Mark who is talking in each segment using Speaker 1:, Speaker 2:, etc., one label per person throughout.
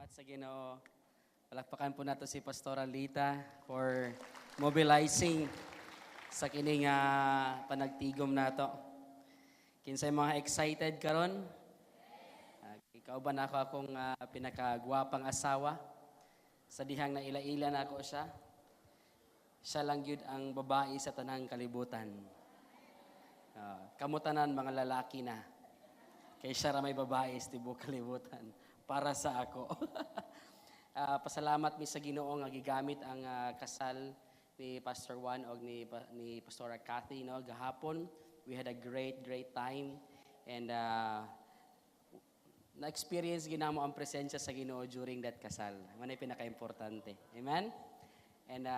Speaker 1: Salamat sa Ginoo. Palakpakan po nato si Pastora Lita for mobilizing sa kining panagtigom nato. Kinsay mga excited karon? Ikaw ba nako akong pinakagwapang asawa? Sa dihang na ila-ila nako siya. Siya lang gyud ang babae sa tanang kalibutan. Kamo tanan mga lalaki na. Kay siya ra may babae sa tibuok kalibutan para sa ako. Pasalamat mi sa Ginoo nga gigamit ang kasal ni Pastor Juan og ni Pastora Kathy, no, gahapon. We had a great, great time and na-experience ginamo ang presensya sa Ginoo during that kasal. Manay pinaka-importante. Amen? And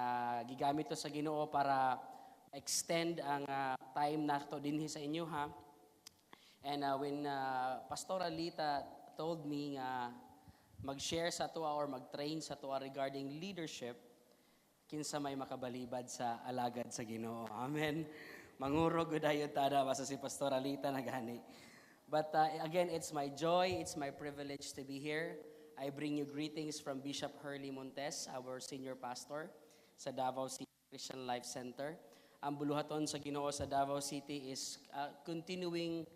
Speaker 1: gigamit to sa Ginoo para extend ang time nato dinhi sa inyo, ha. And when Pastora Lita told me nga mag-share sa atoa or mag-train sa atoa regarding leadership, kinsa may makabalibad sa alagad sa Ginoo? Amen. Mangurog gud dayon tada basta si Pastora Lita na gani. But again, it's my joy, it's my privilege to be here. I bring you greetings from Bishop Hurley Montes, our senior pastor sa Davao City Christian Life Center. Ang buluhaton sa Ginoo sa Davao City is continuing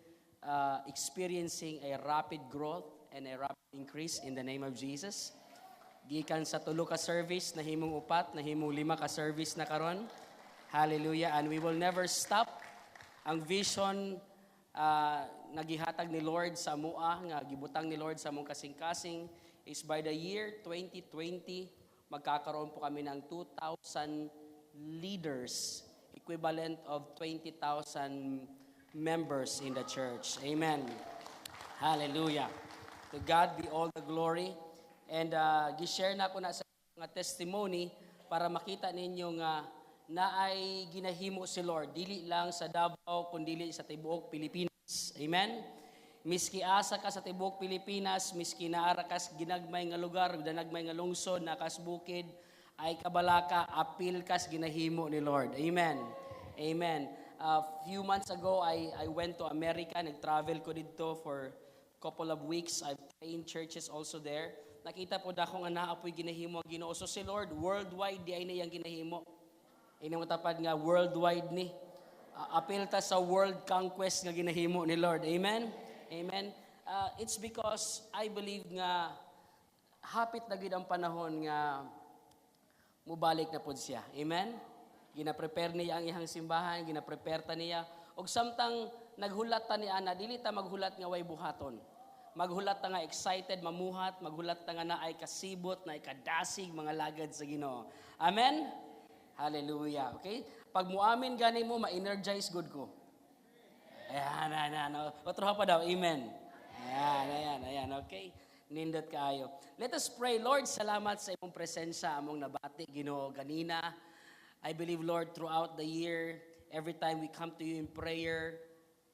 Speaker 1: experiencing a rapid growth and a rapid increase in the name of Jesus. Gikan sa tulo ka service, nahimong upat, nahimong lima ka service na karon. Hallelujah. And we will never stop. Ang vision nga gihatag ni Lord sa amoa, nga gibutang ni Lord sa among kasing-kasing is by the year 2020, magkakaroon po kami ng 2,000 leaders, equivalent of 20,000 members in the church. Amen. Hallelujah. To God be all the glory. And gi-share na ko na sa mga testimony para makita ninyo nga naay ginahimo si Lord dili lang sa Davao kundi sa tibuok Pilipinas. Amen. Miski asa ka sa tibuok Pilipinas, miski naara kas ginagmay nga lugar, danagmay nga lungsod, nakas bukid, ay kabalaka, apil kas ginahimo ni Lord. Amen. Amen. A few months ago, I went to America, nag-travel ko didto for couple of weeks. I've trained churches also there. Nakita po dako nga naa po'y ginahimo ang Ginoo. So si Lord, worldwide diay na iyang ginahimo. Inong tapad nga worldwide ni. Apil ta sa world conquest nga ginahimo ni Lord. Amen? Amen. It's because I believe nga hapit na gid ang panahon nga mubalik na pud siya. Amen? Gina-prepare niya ang iyang simbahan, gina-prepare ta niya. Og samtang naghulat ta ni ana, dili ta maghulat nga way buhaton. Maghulat ta nga excited mamuhat, maghulat ta nga naay kasibot, naay kadasig mga lagad sa Ginoo. Amen? Hallelujah. Okay? Pag muamin gani mo, ma-energize gud ko. Ayan, ayan, ayan. Otro pa daw, amen. Ayan, ayan, ayan. Okay? Nindot kaayo. Let us pray. Lord, salamat sa imong presensya, among nabati, Ginoo, ganina. I believe, Lord, throughout the year, every time we come to you in prayer,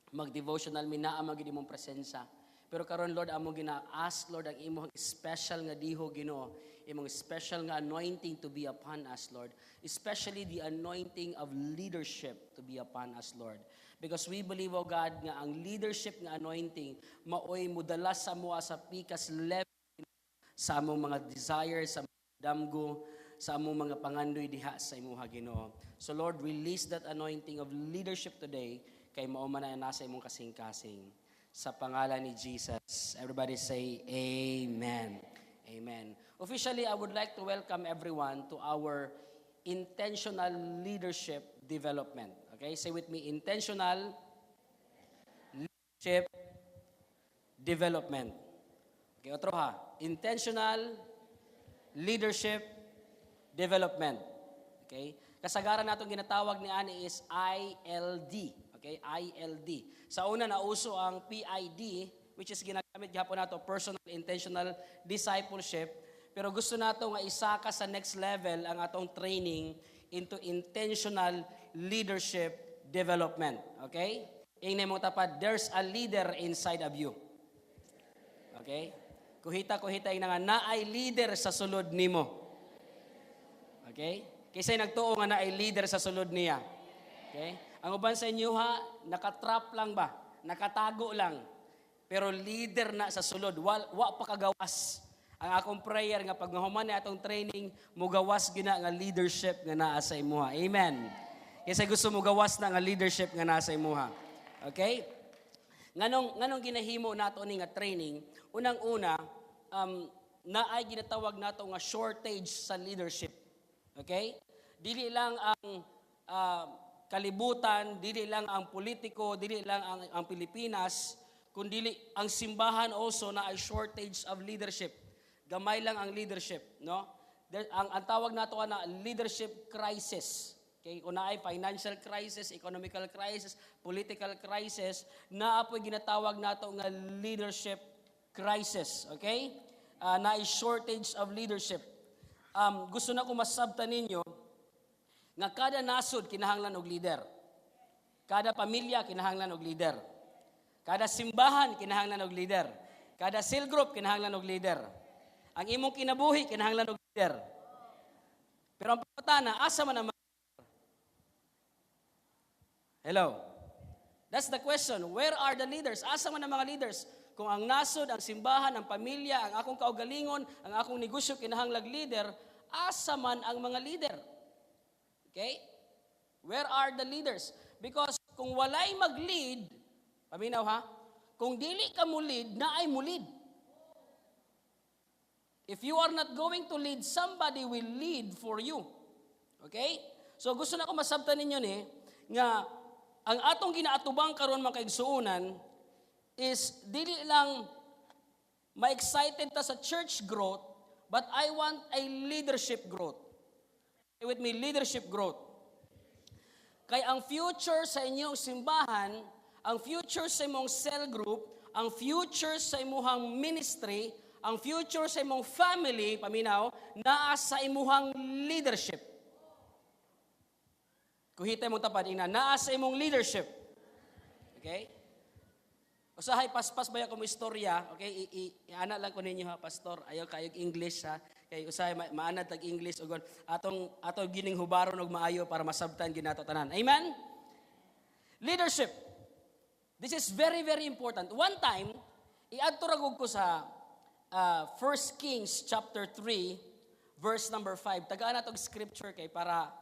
Speaker 1: mag-devotional, mi naa gyud imong presensya. Pero karon, Lord, among gina-ask, Lord, ang imong special nga diho, Ginoo, imong special nga anointing to be upon us, Lord. Especially the anointing of leadership to be upon us, Lord. Because we believe, O God, nga ang leadership nga anointing maoy mudala sa amoa sa pikas level sa among mga desires, sa among damgo, sa among mga pangandoy diha sa imuha, Ginoo. So Lord, release that anointing of leadership today kay mao man na nasa imong kasing-kasing. Sa pangalan ni Jesus. Everybody say amen. Amen. Officially, I would like to welcome everyone to our intentional leadership development. Okay, say with me, intentional leadership development. Okay, otro ha. Intentional leadership development. Okay? Kasagaran natong ginatawag ni ani is ILD. Okay? ILD. Sa una nauso ang PID, which is ginagamit gihapon nato, personal intentional discipleship. Pero gusto nato nga isaka sa next level ang atong training into intentional leadership development. Okay? Ingnan mo tapad, there's a leader inside of you. Okay? Kuhita, kuhita, ingna nga, naay leader sa sulod nimo. Okay? Kinsay nagtuo nga naay leader sa sulod niya? Okay? Ang uban sa inyo ha, nakatrap lang ba? Nakatago lang. Pero leader na sa sulod, wa pa kagawas. Ang akong prayer nga pag mahuman ni atong training, mugawas gina nga leadership nga naa sa imuha. Amen. Kaysa gusto mugawas na nga leadership nga naa sa imuha. Okay? Nganong ginahimo nato ni nga training? Unang-una, naay ginatawag nato nga shortage sa leadership. Okay? Dili lang ang kalibutan, dili lang ang politiko, dili lang ang Pilipinas, kundi ang simbahan also na ay shortage of leadership. Gamay lang ang leadership, no? There, ang tawag nato na leadership crisis. Okay, kung naay financial crisis, economical crisis, political crisis, naa po'y ginatawag nato nga leadership crisis, okay? Naay shortage of leadership. Gusto na ko masabtan ninyo nga kada nasod kinahanglan og leader. Kada pamilya kinahanglan og leader. Kada simbahan kinahanglan og leader. Kada cell group kinahanglan og leader. Ang imong kinabuhi kinahanglan og leader. Pero ang pangutana, asa man ang mga? Hello? That's the question. Where are the leaders? Asa man ang mga leaders? Kung ang nasod, ang simbahan, ang pamilya, ang akong kaugalingon, ang akong negosyo kinahanglag leader, asa man ang mga leader? Okay? Where are the leaders? Because kung walay mag-lead, paminaw ha? Kung dili ka mo lead, naay mo lead. If you are not going to lead, somebody will lead for you. Okay? So gusto na ko masabtan ninyo ni nga ang atong ginaatubang karon, mga kaigsuonan, is dili lang ma-excited ta sa church growth, but I want a leadership growth. Say with me, leadership growth. Kay ang future sa inyong simbahan, ang future sa imong cell group, ang future sa imuhang ministry, ang future sa imong family, paminaw, naa sa imuhang leadership. Kuhita imong tapad, ina, naa sa imong leadership. Okay? Usahay paspas ba ko mo istorya, okay? Iana lang ko ninyo ha, pastor. Ayaw kayog English ha. Kay usahay maanad tag English ug atong ato gining hubaron og maayo para masabtan ginato tanan. Amen. Leadership. This is very, very important. One time, iadto ra gud ko sa 1 Kings chapter 3 verse number 5. Tagaan nato og scripture kay para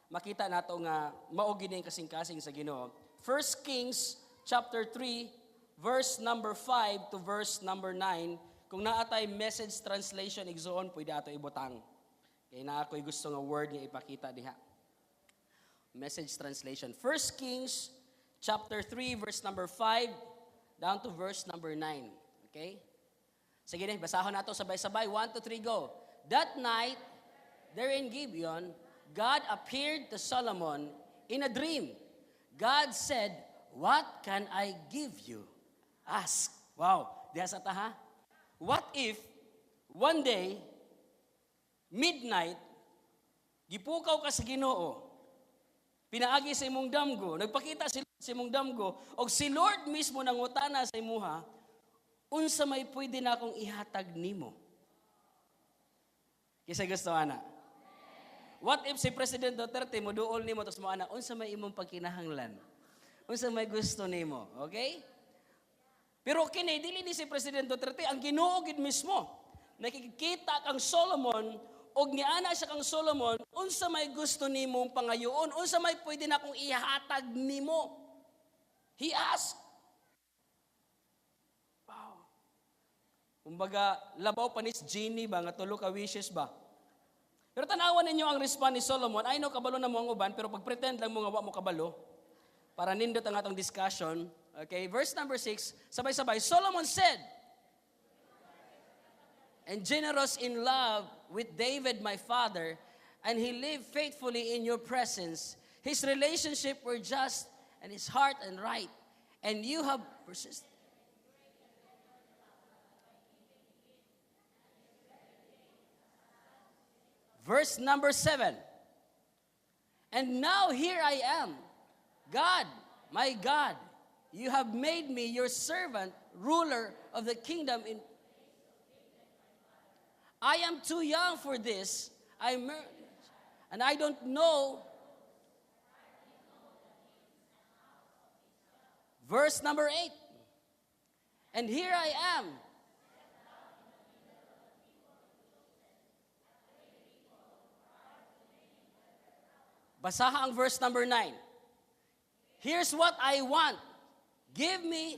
Speaker 1: makita nato nga mao gini ang kasing-kasing sa Ginoo. 1 Kings chapter 3 verse number 5 to verse number 9. Kung naa tay Message translation, igsuon, pwede ato ibutang. Kay naa ako'y gusto nga word nga ipakita diha. Message translation. 1 Kings chapter 3 verse number 5 down to verse number 9. Okay? Sige na, basahon nato sabay-sabay. 1, 2, 3, go. That night, there in Gibeon, God appeared to Solomon in a dream. God said, "What can I give you? Ask." Wow. Diha sa ta ha? What if, one day, midnight, gipukaw ka sa Ginoo, pinaagi sa imong damgo, nagpakita si sa imong damgo, og si Lord mismo nangutana sa imuha, "Unsa may pwede na akong ihatag nimo?" Kinsa gusto ana? What if si President Duterte moduol nimo tapos mo ana, "Unsa may imong pagkinahanglan? Unsa may gusto nimo?" Okay? Pero kini dili ni si President Duterte, ang Ginoo gid mismo. Nakikita kang Solomon og niana siya kang Solomon, "Unsa may gusto nimong pangayoon? Unsa may pwede na akong ihatag nimo?" He asked. Wow. Kumbaga, labaw pa ni genie ba, nga tulo ka wishes ba? Pero tanawan ninyo ang response ni Solomon. I know kabalo na mo ang uban, pero pag-pretend lang mo nga wa mo kabalo, para nindot ang atong discussion. Okay, verse number 6, sabay-sabay, Solomon said, "And generous in love with David my father, and he lived faithfully in your presence. His relationship were just and his heart and right. And you have persisted." Verse number 7. "And now here I am, God, my God, you have made me your servant, ruler of the kingdom. In I am too young for this. And I don't know." Verse number 8. "And here I am." Basaha ang verse number 9. Here's what I want. Give me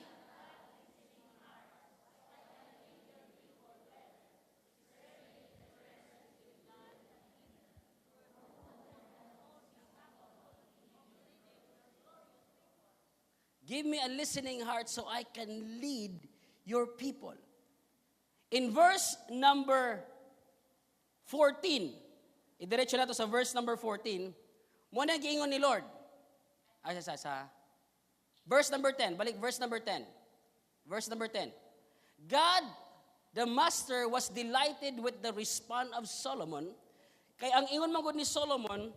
Speaker 1: a listening heart so I can lead your people. In verse number 14, idiretso na to sa verse number 14, mao na giingon ni Lord. Ay, sa verse number 10, balik verse number 10. Verse number 10. God, the Master, was delighted with the response of Solomon. Kay ang ingon man gud ni Solomon,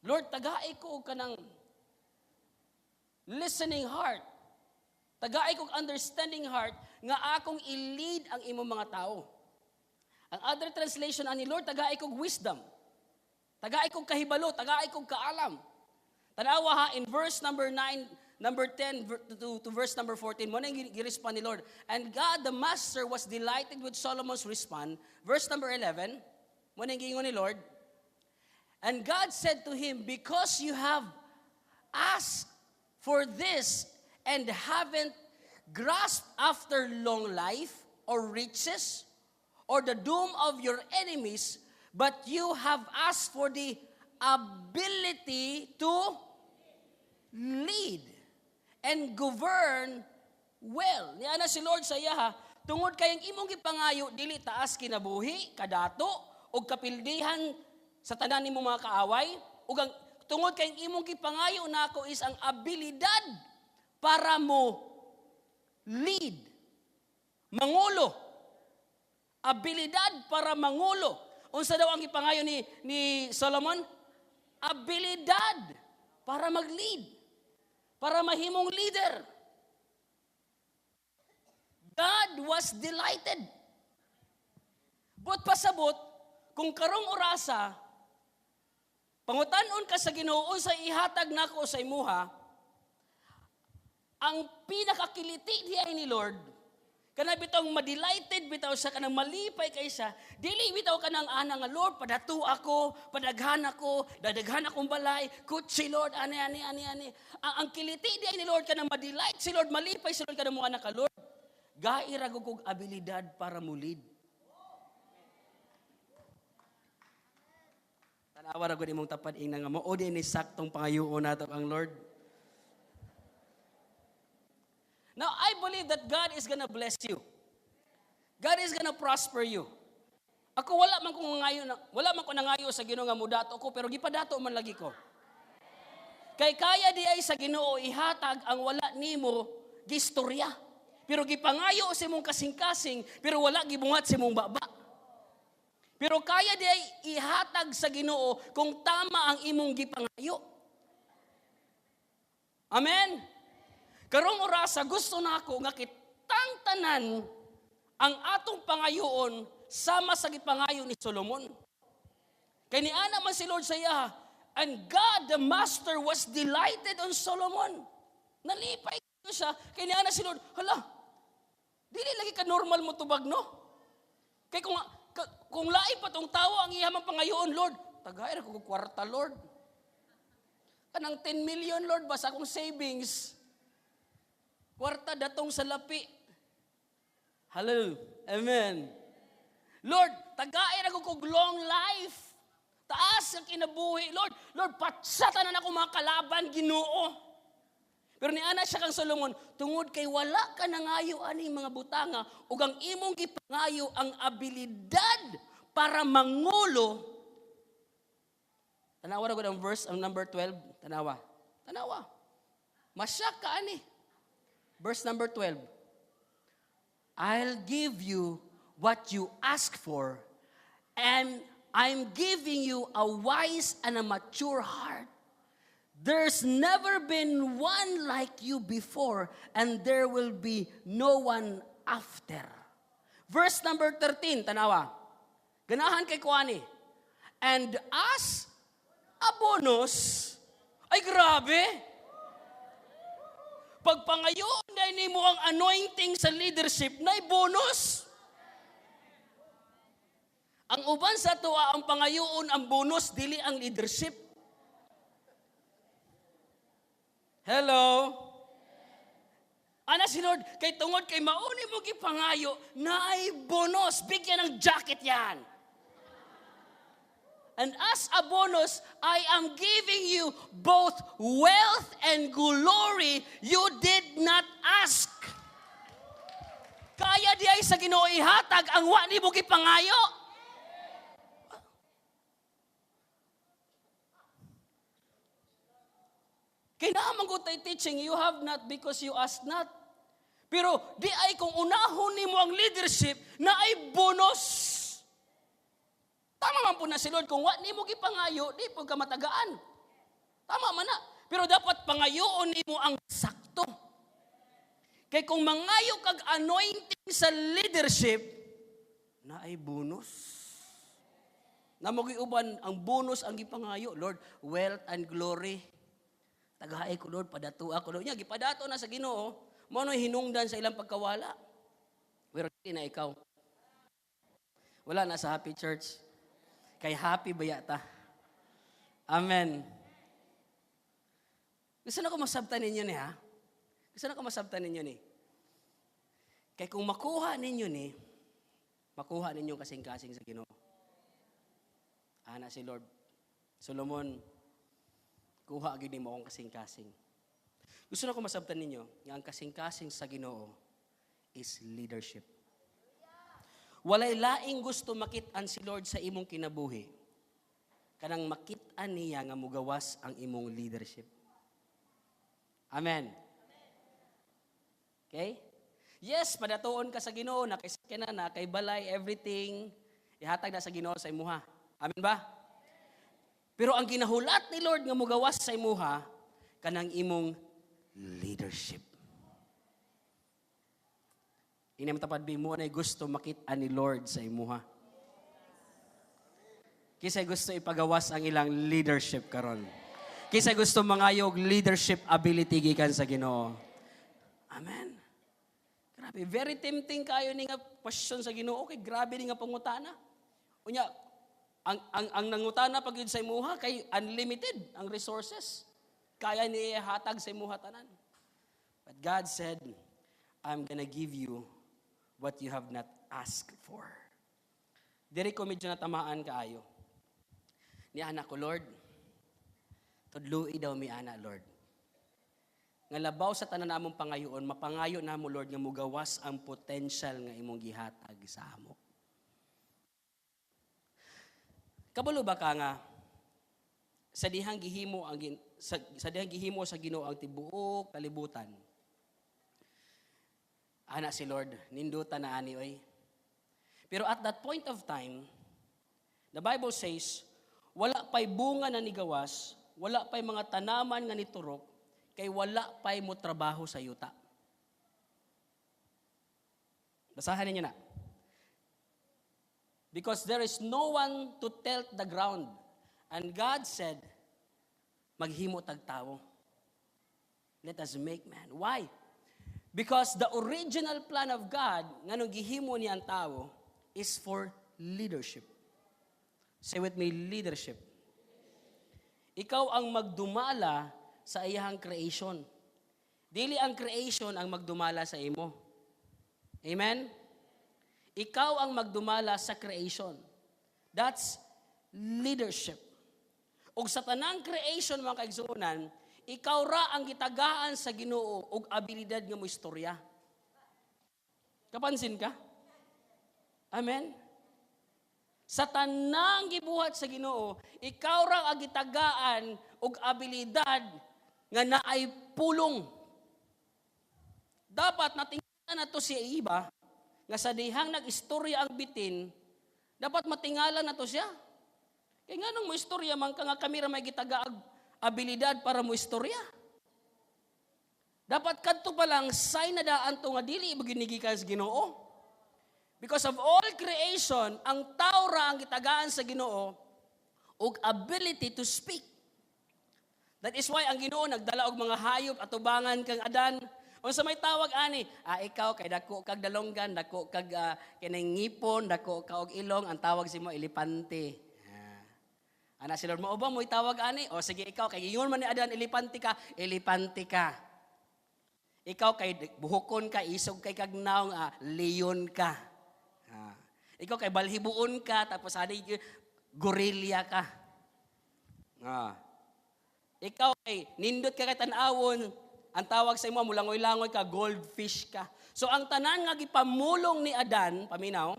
Speaker 1: "Lord, tagai ko og kanang listening heart. Tagai kog understanding heart nga akong i-lead ang imong mga tao." Ang other translation ani, "Lord, tagai kog wisdom. Tagai kog kahibalo, tagai kog kaalam." Tanawa ha, in verse number 9, number 10 to verse number 14, mao na yung gi-respond ni Lord. And God, the Master, was delighted with Solomon's response. Verse number 11, mao na yung giingon ni Lord. And God said to him, "Because you have asked for this and haven't grasped after long life or riches or the doom of your enemies, but you have asked for the ability to lead and govern well." Niana si Lord sa iya ha, "Tungod kay ang imong gipangayo dili taas kinabuhi, kadato ug kapildihan sa tanan nimo mga kaaway, ug ang tungod kay ang imong gipangayo nako is ang abilidad para mo lead, mangulo, abilidad para mangulo." Unsa daw ang gipangayo ni Solomon? Abilidad para mag-lead, para mahimong leader. God was delighted. But pasabot, kung karong orasa, pangutan-on ka sa Ginoo sa ihatag nako sa imuha, ang pinakakiliti diay ni Lord, kana bitong madelighted bitaw siya, kanang malipay kay siya, dili bitaw kanang ana nga, "Lord, padato ako, padaghan ako, dadaghan akong balay, kutsi, Lord, ani, ani, ani, ani." Ang kiliti diay ni Lord, kanang madelight si Lord, malipay si Lord, kanang mga anak ka, "Lord, gaira kog abilidad para mulid." Tanawa ra gud imong tapad, ingna nga mao di ni saktong pangayoon nato ang Lord. Now, I believe that God is gonna bless you. God is gonna prosper you. Ako wala man ko ngayo, wala man ko nangayo sa Ginoo nga mudato ko, pero gipadato man lagi ko. Kay kaya di ay sa Ginoo ihatag ang wala nimo gistorya. Pero gipangayo sa imong kasing-kasing, pero wala gibungat sa imong baba. Pero kaya di ay ihatag sa Ginoo kung tama ang imong gipangayo. Amen? Karong orasa, gusto nako nga kitang tanan ang atong pangayoon sama sa gipangayo ni Solomon. Kay niana man si Lord sa iya, and God the Master was delighted on Solomon. Nalipay siya. Kay niana si Lord, "Hala, dili lagi ka normal mo tubag, no? Kay kung lain pa tong tawo ang iya man pangayoon, 'Lord, tagay ra ko kwarta, Lord. Kanang 10 million, Lord, basta akong savings. Kwarta datong sa lapi.'" Hello. Amen. "Lord, tagay ra ko kog long life. Taas ang kinabuhi. Lord, Lord, patsatan na ako mga kalaban, Ginoo." Pero niana siya kang Solomon, "Tungod kay wala ka nangayo ani mga butanga, ug ang imong gipangayo ang abilidad para mangulo." Tanawa ra gud ang verse, ang number 12. Tanawa. Tanawa. Masyak ka ani. Verse number 12. "I'll give you what you ask for, and I'm giving you a wise and a mature heart. There's never been one like you before, and there will be no one after." Verse number 13, tanawa. Ganahan kay kuani. "And as a bonus," ay grabe! Pagpangayoon na nimo ang anointing sa leadership, na bonus. Ang uban sa tuwa, ang pangayoon ang bonus, dili ang leadership. Hello? Ana si Lord, kay tungod kay mao ni mo gipangayo, naay bonus, bigyan ng jacket yan. And as a bonus, I am giving you both wealth and glory you did not ask. Kaya diay sa Ginoo ihatag ang wa nimo gipangayo. Kay naa man gud tay teaching, you have not because you ask not. Pero di ay kung unahon nimo ang leadership na ay bonus. Tama man po na si Lord, kung wa nimo gipangayo, di po ka matagaan. Tama man na. Pero dapat pangayoon nimo ang sakto. Kay kung mangayo kag anointing sa leadership, na ay bonus. Na uban ang bonus ang gipangayo, Lord, wealth and glory. Tagahay ko, Lord, padato ako, Lord. Nya, gipadato na sa Ginoo, mao no hinungdan sa ilang pagkawala. Pero di na ikaw. Wala na sa Happy Church. Kay happy ba yata? Amen. Gusto na ko masabtan ninyo ni, ha? Gusto na ko masabtan ninyo ni. Kay kung makuha ninyo ni, makuha ninyo kasing-kasing sa Ginoo. Ana si Lord. Solomon, kuha gid mo akong kasing-kasing. Gusto na ko masabtan ninyo nga ang kasing-kasing sa Ginoo is leadership. Walay laing gusto makit-an si Lord sa imong kinabuhi. Kanang makit-an niya nga mugawas ang imong leadership. Amen. Okay? Yes, padatuon ka sa Ginoo, nakay na, nakay balay, everything. Ihatag na sa Ginoo sa imuha. Amen ba? Pero ang ginahulat ni Lord nga mugawas sa imuha, kanang imong leadership. Ini matapad bi mo na gusto makita ni Lord sa imuha. Kinsa gusto ipagawas ang ilang leadership karon. Kinsa gusto mangayog leadership ability gikan sa Ginoo. Amen. Grabe, very tempting kayo ni nga question sa Ginoo kay grabe ni nga pangutana. Unya ang nangutana pag yun sa imuha kay unlimited ang resources. Kaya ni hatag sa imuha tanan. But God said, I'm gonna give you what you have not asked for. Diri ko medyo natamaan kaayo. Ni anak ko, Lord, tudlui daw mi ana, Lord. Nga labaw sa tanan namong pangayoon, mapangayo namo, Lord, nga mugawas ang potential nga imong gihatag sa amo. Kabalo ba ka nga sa dihang gihimo ang sa dihang gihimo sa Ginoo ang tibuok kalibutan? Ana si Lord, ninduta na ani oy. Pero at that point of time, the Bible says, wala pa'y bunga na nigawas, wala pa'y mga tanaman nga niturok, kay wala pa'y mo trabaho sa yuta. Basahan ninyo na. Because there is no one to telt the ground. And God said, maghimo tag tawo. Let us make man. Why? Because the original plan of God, nganong gihimo niya ang tao, is for leadership. Say with me, leadership. Ikaw ang magdumala sa iyang creation. Dili ang creation ang magdumala sa imo. Amen? Ikaw ang magdumala sa creation. That's leadership. Ug sa tanang creation, mga kaigsuonan, ikaw ra ang gitagaan sa Ginoo og abilidad nga mo istorya. Kapansin ka? Amen? Sa tanang gibuhat sa Ginoo, ikaw ra ang gitagaan og abilidad nga naay pulong. Dapat natingala na to si iba nga sa dihang nag-istorya ang bitin, dapat matingala na to siya. Kaya nga nung mo istorya man ka nga kami ra may gitagaag abilidad para mo istorya. Dapat kadto pa lang sign na daan to nga dili ginigikan sa Ginoo. Because of all creation, ang tao ra ang gitagaan sa Ginoo og ability to speak. That is why ang Ginoo nagdala og mga hayop atubangan kang Adan. Unsa may tawag ani? Ah, ikaw kay dako kag dalonggan, dako kag kining ngipon, dako ka og ilong, ang tawag simo elepante. Ah. Ana si Lord, mao ba mo itawag ani? O sige ikaw, kay ingon man ni Adan, elepante ka, elepante ka. Ikaw kay buhokon ka, isog kay kag nawong, leon ka. Ikaw kay balhibuon ka, tapos ani gorilla ka. Ikaw kay nindot ka kay tan-awon, ang tawag sa imo mulangoy-langoy ka, goldfish ka. So ang tanan nga gipamulong ni Adan, paminaw,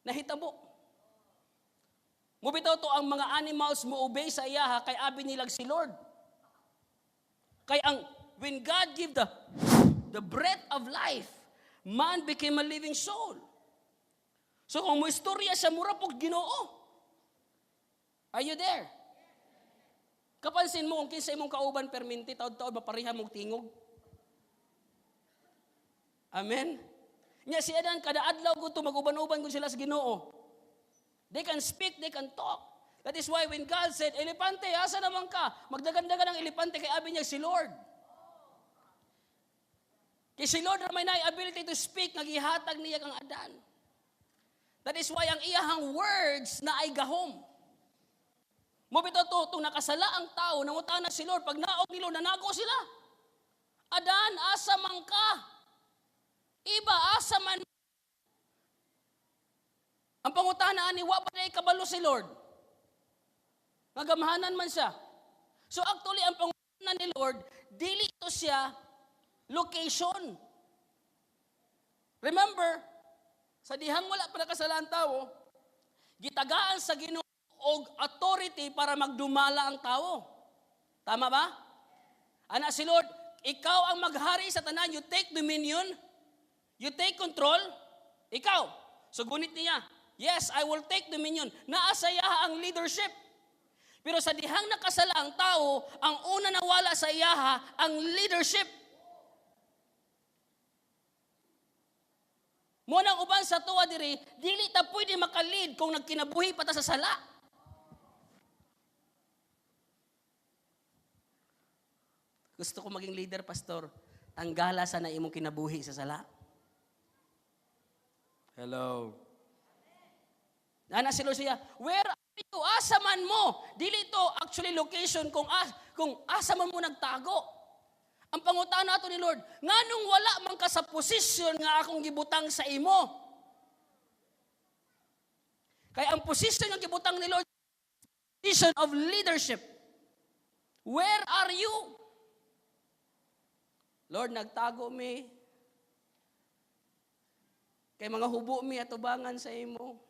Speaker 1: nahitabo. Mubitaw to ang mga animals mo obey sa iyaha kay abi nilag si Lord. Kay ang when God give the breath of life, man became a living soul. So kung mo istorya siya, mura pog Ginoo. Are you there? Kapansin mo kung kinsa imong kauban perminti, taod-taod mapareha mong tingog. Amen. Nya si Adan kada adlaw gud mag-uban-uban gud sila sa Ginoo. They can speak, they can talk. That is why when God said, "Elepante, asa naman ka?" Magdagandagan ang elepante kay abi niya si Lord. Kay si Lord may naay ability to speak nga gihatag niya kang Adan. That is why ang iyahang words na ay gahom. Mobito to, tung nakasala ang tao, nangutana si Lord, pag naog ni Lord, nanago sila. "Adan, asa man ka? Iba, asa man?" Ang pangutana ani, wa ba na kabalo si Lord? Nga gamhanan man siya. So actually, ang pangutana ni Lord, dili ito siya location. Remember, sa dihang wala pa nakasala ang tao, gitagaan sa Ginoo og authority para magdumala ang tao. Tama ba? Ana si Lord, "Ikaw ang maghari sa tanan, you take dominion, you take control, ikaw." So gunit niya, "Yes, I will take dominion." Naa sa iyaha ang leadership. Pero sa dihang nakasala ang tao, ang una nawala sa iyaha, ang leadership. Mo nang uban sa tuwa diri, dili ta pwede makalid kung nagkinabuhi pa ta sa sala. "Gusto ko maging leader, pastor." Tanggala sa na imong kinabuhi sa sala. Hello. Ana si Lord siya, "Where are you? Asa man mo?" Dili to actually location kung asa man mo nagtago. Ang pangutana nato ni Lord, nganong wala man ka sa posisyon nga akong gibutang sa imo? Kaya ang posisyon nga gibutang ni Lord, position of leadership. Where are you? "Lord, nagtago mi. Kay mga hubo mi atubangan sa imo.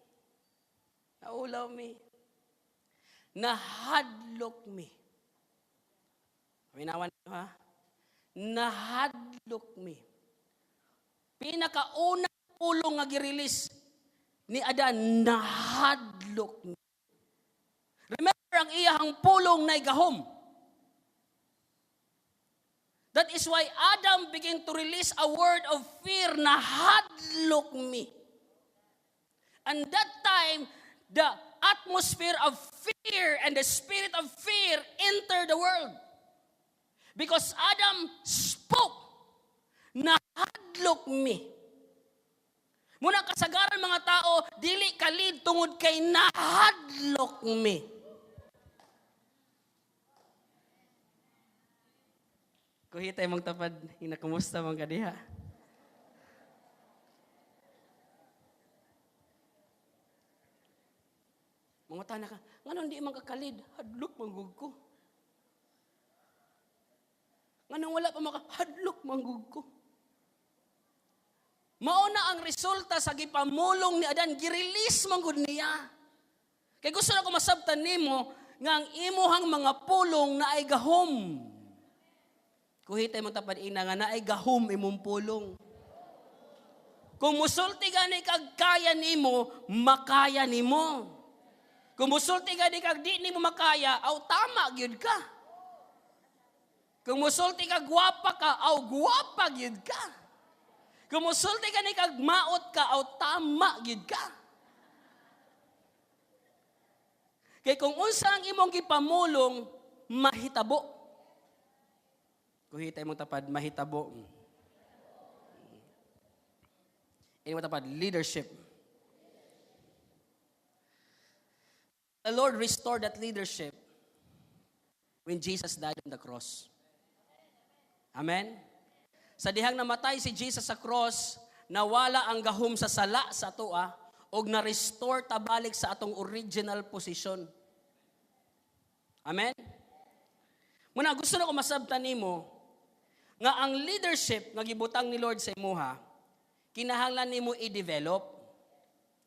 Speaker 1: Naulaw mi. Nahadlok mi." Paminawan niyo ha? Nahadlok mi. Pinakaunang pulong nga gi-release ni Adan, "Nahadlok mi." Remember, ang iyahang pulong na gahom. That is why Adam began to release a word of fear, "Nahadlok mi." And that time, the atmosphere of fear and the spirit of fear entered the world. Because Adam spoke, "Nahadlok mi." Muna kasagaran mga tao, dili kalid tungod kay nahadlok mi. Kuhitay mong tapad, hinakumusta mong kadiha. Mangutana ka, "Nganong di man kakalid?" "Hadlok manggug ko." "Nganong wala pa maka?" "Hadlok manggug ko." Mao na ang resulta sa gipamulong ni Adan, gi-release manggud niya. Kay gusto na ko masabtan nimo nga ang imuhang mga pulong na ay gahom. Kuhitay mong tapad ina nga naay gahom imong pulong. Kung musulti gani kag kaya nimo, makaya nimo. Kung musulti gani kag di nimo makaya, aw tama gyud ka. Kung musulti kag gwapa ka, aw gwapa gyud ka. Kung musulti gani kag maot ka, aw tama gyud ka. Kay kung unsa ang imong gipamulong, mahitabo. Kuhitay mong tapad, mahitabo. Ini mong tapad, leadership. The Lord restored that leadership when Jesus died on the cross. Amen? Sa dihang namatay si Jesus sa cross, nawala ang gahom sa sala sa atoa og na-restore tabalik sa atong original position. Amen? Muna gusto na ko masabtan nimo nga ang leadership nga gibutang ni Lord sa imuha, kinahanglan nimo i-develop,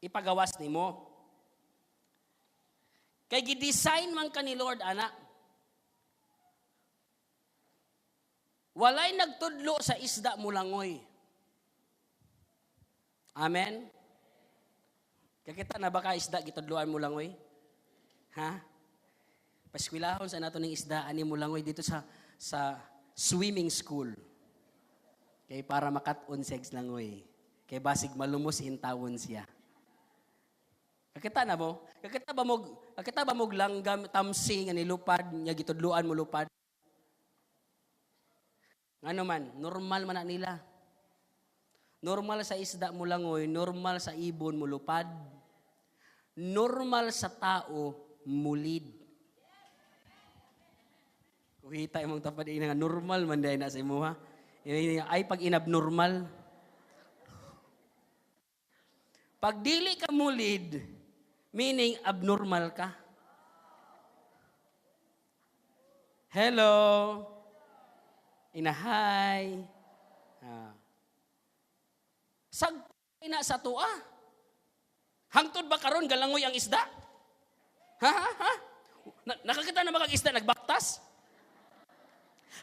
Speaker 1: ipagawas nimo. Kay gi-design man ka ni Lord ana. Walay nagtudlo sa isda mulangoy. Amen? Kakita na ba ka isda gitudloan mo langoy? Ha? Paskwilahon sa nato ning isda ani mo langoy dito sa swimming school. Kay para makat-on sex langoy. Kay basig malumos intawon siya. Kakita na mo? Kakita ba mo langgam tamsi nga nilupad nga gitudloan mo lupad? Ngano man, normal man na nila. Normal sa isda mo langoy, normal sa ibon mo lupad. Normal sa tao mulid. Kuhita imong tapad ina nga normal man dai na sa imuha. Ay pag inabnormal. Pag dili ka mulid, meaning abnormal ka. Hello. Inahay. Ah. Sagpay na sa tua. Hangtod ba karon galangoy ang isda? Ha ha ha? Nakakita na ba kag isda nagbaktas?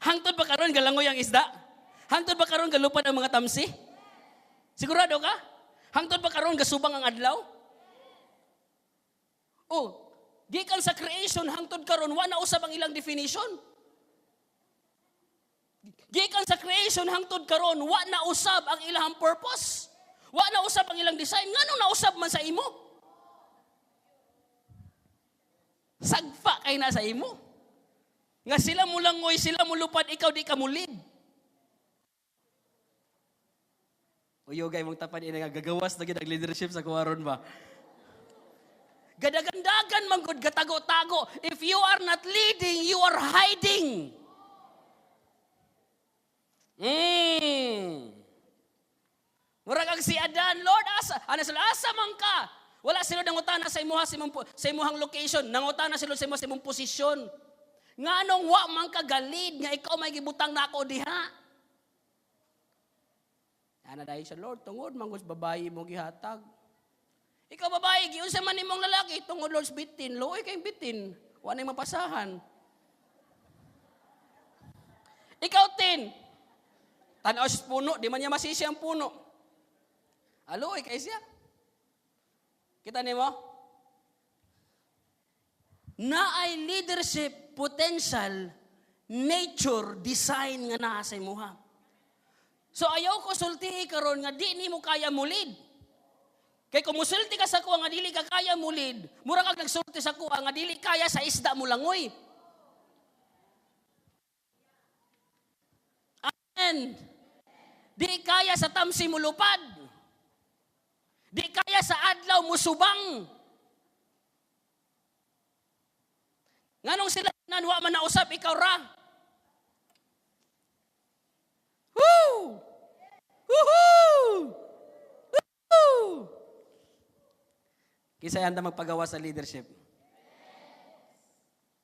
Speaker 1: Hangtod ba karon galangoy ang isda? Hangtod ba karon galupad ang mga tamsi? Sigurado ka? Hangtod ba karon gasubang ang adlaw? Oh, gikan sa creation hangtod karon wa na usab ang ilang definition. Gikan sa creation hangtod karon wa na usab ang ilang purpose. Wa na usab ang ilang design. Nganong nausab man sa imo? Sagpa kay na sa imo. Nga sila mulangoy, sila mulupad, ikaw di ka mulid. Uyogay mong tapad ina nga gagawas na gid ang leadership sa kuwaron ba? Gadagandagan man gud gatago-tago. If you are not leading, you are hiding. Murag ang si Adan, Lord, asa? Ano sila? Asa man ka? Wala sila nangutana sa imuha, sa imuhang location. Nangutana sila sa imuha, sa imong posisyon. Nganong wa man ka galid nga ikaw may gibutang nako diha? Ana dahil sa Lord, tungod man gud babayi mo gihatag. Ikaw babae, giunsa man nimong lalaki, tungod Lord's bitin, luoy kayong bitin, wa nay mapasahan. Ikaw tin, tan-aw sa puno, di man niya masisi ang puno. Aluoy kay siya. Kita nimo? Naay leadership potential, nature, design nga naa sa imuha. So ayaw ko sultihi karon nga di nimo kaya mulid. Kay kung musulti ka sa kuha nga dili ka kaya mulid, mura kag nagsulti sa kuha nga dili kaya sa isda mo langoy. Amen. Di kaya sa tamsi mo lupad. Di kaya sa adlaw mo subang. Nganong sila nan wa man nausap, ikaw ra. Woo! Woohoo! Woo! Kinsa anda magpagawa sa leadership?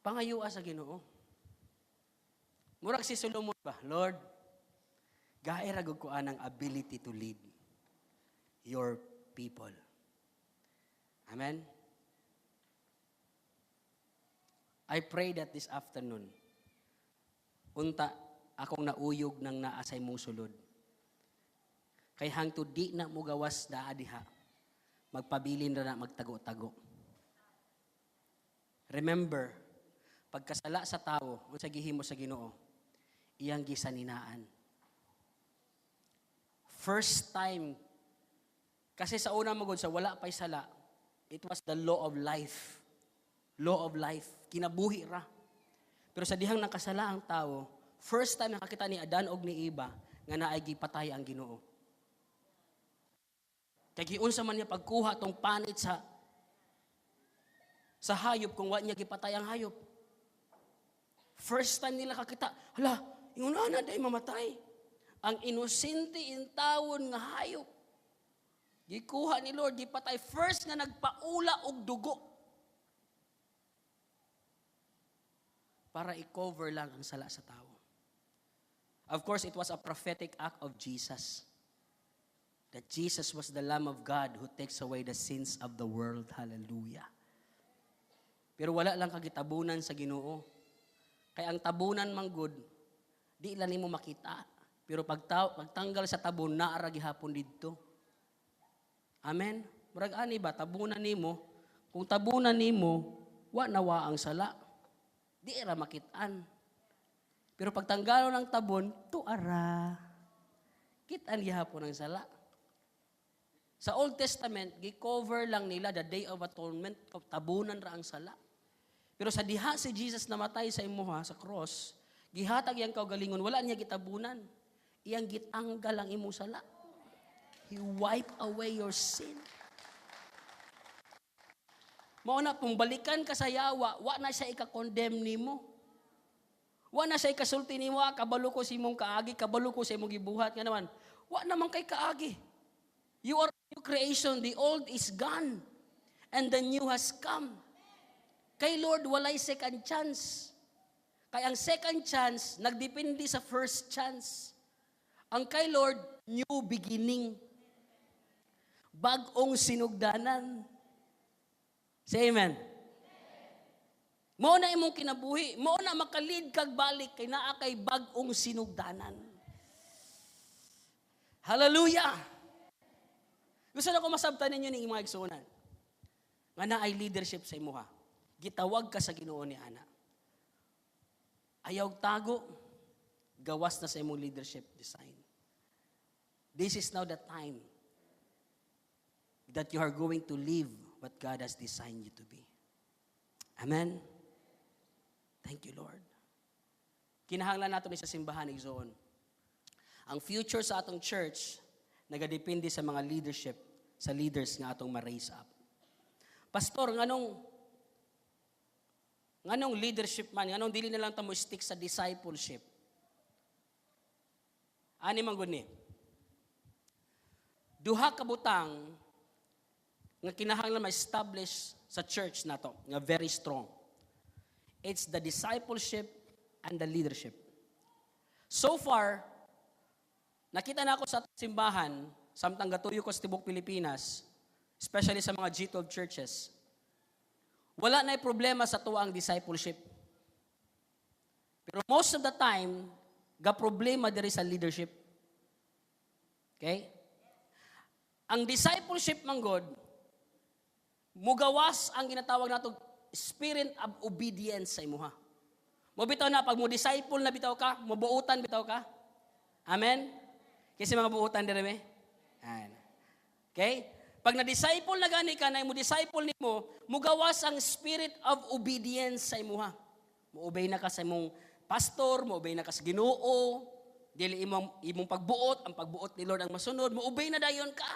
Speaker 1: Pangayua sa Ginoo. Murag si Solomon ba, Lord, gae ra gud ko anang ability to lead your people. Amen? I pray that this afternoon, unta akong nauyog ng naa sa imong sulod. Kay hangtod di na mo gawas daa diha, magpabilin ra na magtago-tago. Remember, pagkasala sa tao, unsa gihimo sa Ginoo, iyang gisaninaan. First time, kasi sa una magod sa wala pa'y sala, it was the law of life. Law of life. Kinabuhi ra. Pero sa dihang nakasala ang tao, first time nakakita ni Adan og ni Eva nga naay gipatay ang Ginoo. Kay giunsa man niya pagkuha tong panit sa Sa hayop kung wa niya gipatay ang hayop. First time nila kakita, hala, ingon ana day mamatay. Ang inosente intawon nga hayop. Gikuha ni Lord, gipatay, first nga nagpaula og dugo para i-cover lang ang sala sa tao. Of course, it was a prophetic act of Jesus. That Jesus was the Lamb of God who takes away the sins of the world. Hallelujah. Pero wala lang kagitabunan sa Ginoo. Kay ang tabunan man gud, di lang nimo makita. Pero pagtanggal sa tabon, naa ra gihapon didto. Amen? Murag ani ba, tabunan nimo, kung tabunan nimo, wa na wa ang sala. Di ra makitaan. Pero pagtanggalon ng tabon, tuara. Kitaan gihapon ang sala. Sa Old Testament, gi-cover lang nila the Day of Atonement, tabunan ra ang sala. Pero sa diha si Jesus namatay sa imuha, sa cross, gihatag iyang kaugalingon, wala niya gitabunan. Iyang gitanggal ang imong sala. He wipe away your sin. Mao na, kung balikan ka sa yawa, wa na siya ika-condemn nimo. Wa na siya ikasulti nimo, ah, kabalo ko sa imong kaagi, kabalo ko sa imong gibuhat. Nga naman, wa naman kay kaagi. You are a new creation, the old is gone, and the new has come. Kay Lord, walay second chance. Kay ang second chance, nagdepende sa first chance. Ang kay Lord, new beginning. Bag-ong sinugdanan. Say amen. Mao na imong kinabuhi, mao na makalid kag balik kay naa kay bag-ong sinugdanan. Hallelujah! Gusto na ko masabtan ninyo ning mga igsuonan. Nga naay leadership sa imuha. Gitawag ka sa Ginoo ni ana. Ayaw tago, gawas na sa imong leadership design. This is now the time that you are going to live what God has designed you to be. Amen? Thank you, Lord. Kinahanglan nato ni sa simbahan, igsoon. Ang future sa atong church nagadepende sa mga leadership, sa leaders nga atong ma-raise up. Pastor, nganong leadership man, nganong dili na lang ta mo stick sa discipleship? Ani man gud ni. Duha ka butang nga kinahanglan ma-establish sa church nato nga very strong. It's the discipleship and the leadership. So far, nakita na ako sa simbahan, samtang gatuyo ko sa tibok Pilipinas, especially sa mga G12 churches, wala na problema sa tuang discipleship. Pero most of the time, ga problema diri sa leadership. Okay? Ang discipleship man god, mugawas ang ginatawag nato spirit of obedience sa imuha. Mo bitaw na pag mo disciple na bitaw ka, mo buutan bitaw ka. Amen? Kasi mga buutan dire me. Ayan. Okay? Pag na-disciple na gani ka, na mo disciple nimo, mugawas ang spirit of obedience sa imuha. Mo-obey na ka sa imong pastor, mo-obey na ka sa Ginoo, dili imong pagbuot, ang pagbuot ni Lord ang masunod, mo-obey na dayon ka.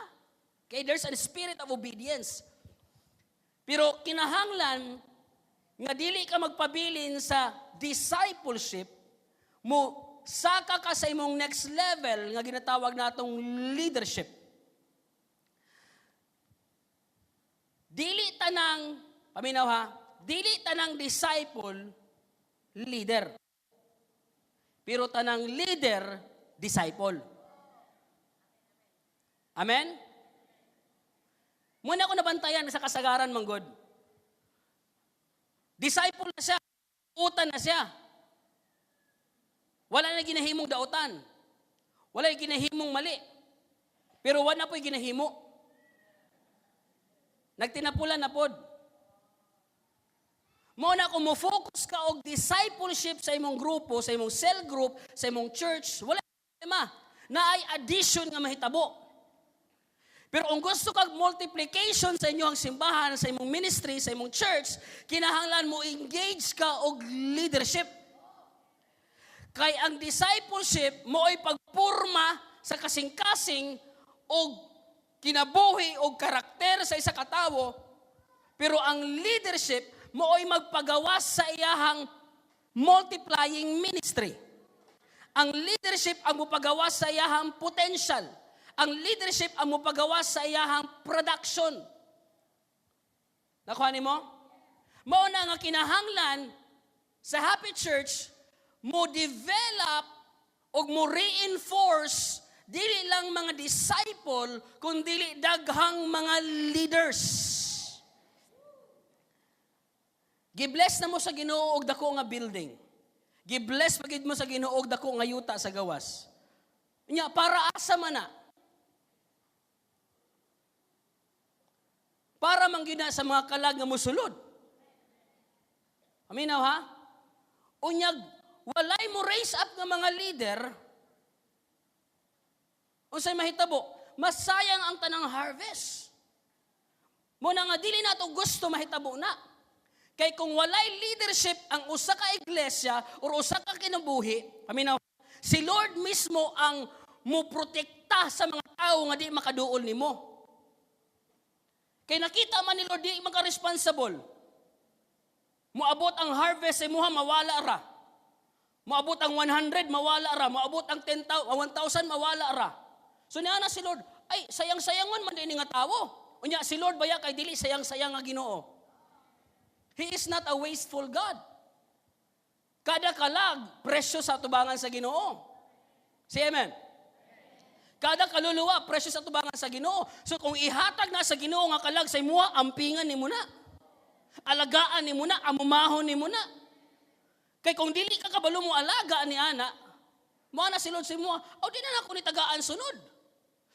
Speaker 1: Okay, there's a spirit of obedience. Pero kinahanglan nga dili ka magpabilin sa discipleship, mo saka ka sa imong next level nga ginatawag natong leadership. Dili tanang, paminaw ha, dili tanang disciple, leader. Pero tanang leader, disciple. Amen? Muna ko nabantayan sa kasagaran, manggod. Disciple na siya. Utan na siya. Wala na ginahimong dautan. Wala na ginahimong mali. Pero wala na po'y ginahimo. Nagtinapulan na pod. Mao na kung mo-focus ka og discipleship sa imong grupo, sa imong cell group, sa imong church, wala problema. Naay addition nga mahitabo. Pero kung gusto kag multiplication sa inyong simbahan, sa imong ministry, sa imong church, kinahanglan mo engage ka og leadership. Kay ang discipleship mo ay pagpurma sa kasing-kasing og kinabuhi og karakter sa isa ka tawo, Pero ang leadership mao'y magpagawas sa iyahang multiplying ministry. Ang leadership ang mopagawas sa iyahang potential. Ang leadership ang mopagawas sa iyahang production. Nakuha nimo? Mao na nga kinahanglan sa Happy Church mo develop og mo reinforce dili lang mga disciple kun dili daghang mga leaders. Gibless na mo sa Ginoo og dako nga building. Gibless pa gid mo sa Ginoo og dako nga yuta sa gawas. Nya para asa man na? Para man gyud na sa mga kalag nga mosulod. Aminaw ha? Unyag walay mo raise up nga mga leader, unsay mahitabo? Masayang ang tanang harvest. Muna nga dili nato gusto mahitabo na. Kay kung walay leadership ang usa ka iglesia or usa ka kinabuhi, paminaw, si Lord mismo ang muprotekta sa mga tao nga di makaduol nimo. Kay nakita man ni Lord di maka-responsible. Moabot ang harvest sa imuha, mawala ra. Moabot ang 100, mawala ra. Moabot ang 1,000, mawala ra. So niya na si Lord, ay sayang-sayangon man din nga tawo. Unya si Lord baya kay dili sayang-sayang nga Ginoo. He is not a wasteful God. Kada kalag, presyo sa tubangan sa Ginoo. Say amen. Kada kaluluwa, presyo sa tubangan sa Ginoo. So kung ihatag na sa Ginoo nga kalag sa imuha, ampingan nimo na. Alagaan nimo na, amumahon nimo na. Kay kung dili ka kabalo mo alaga ni ana, mo na si Lord sa imuha, o di na nako ni tagaan sunod.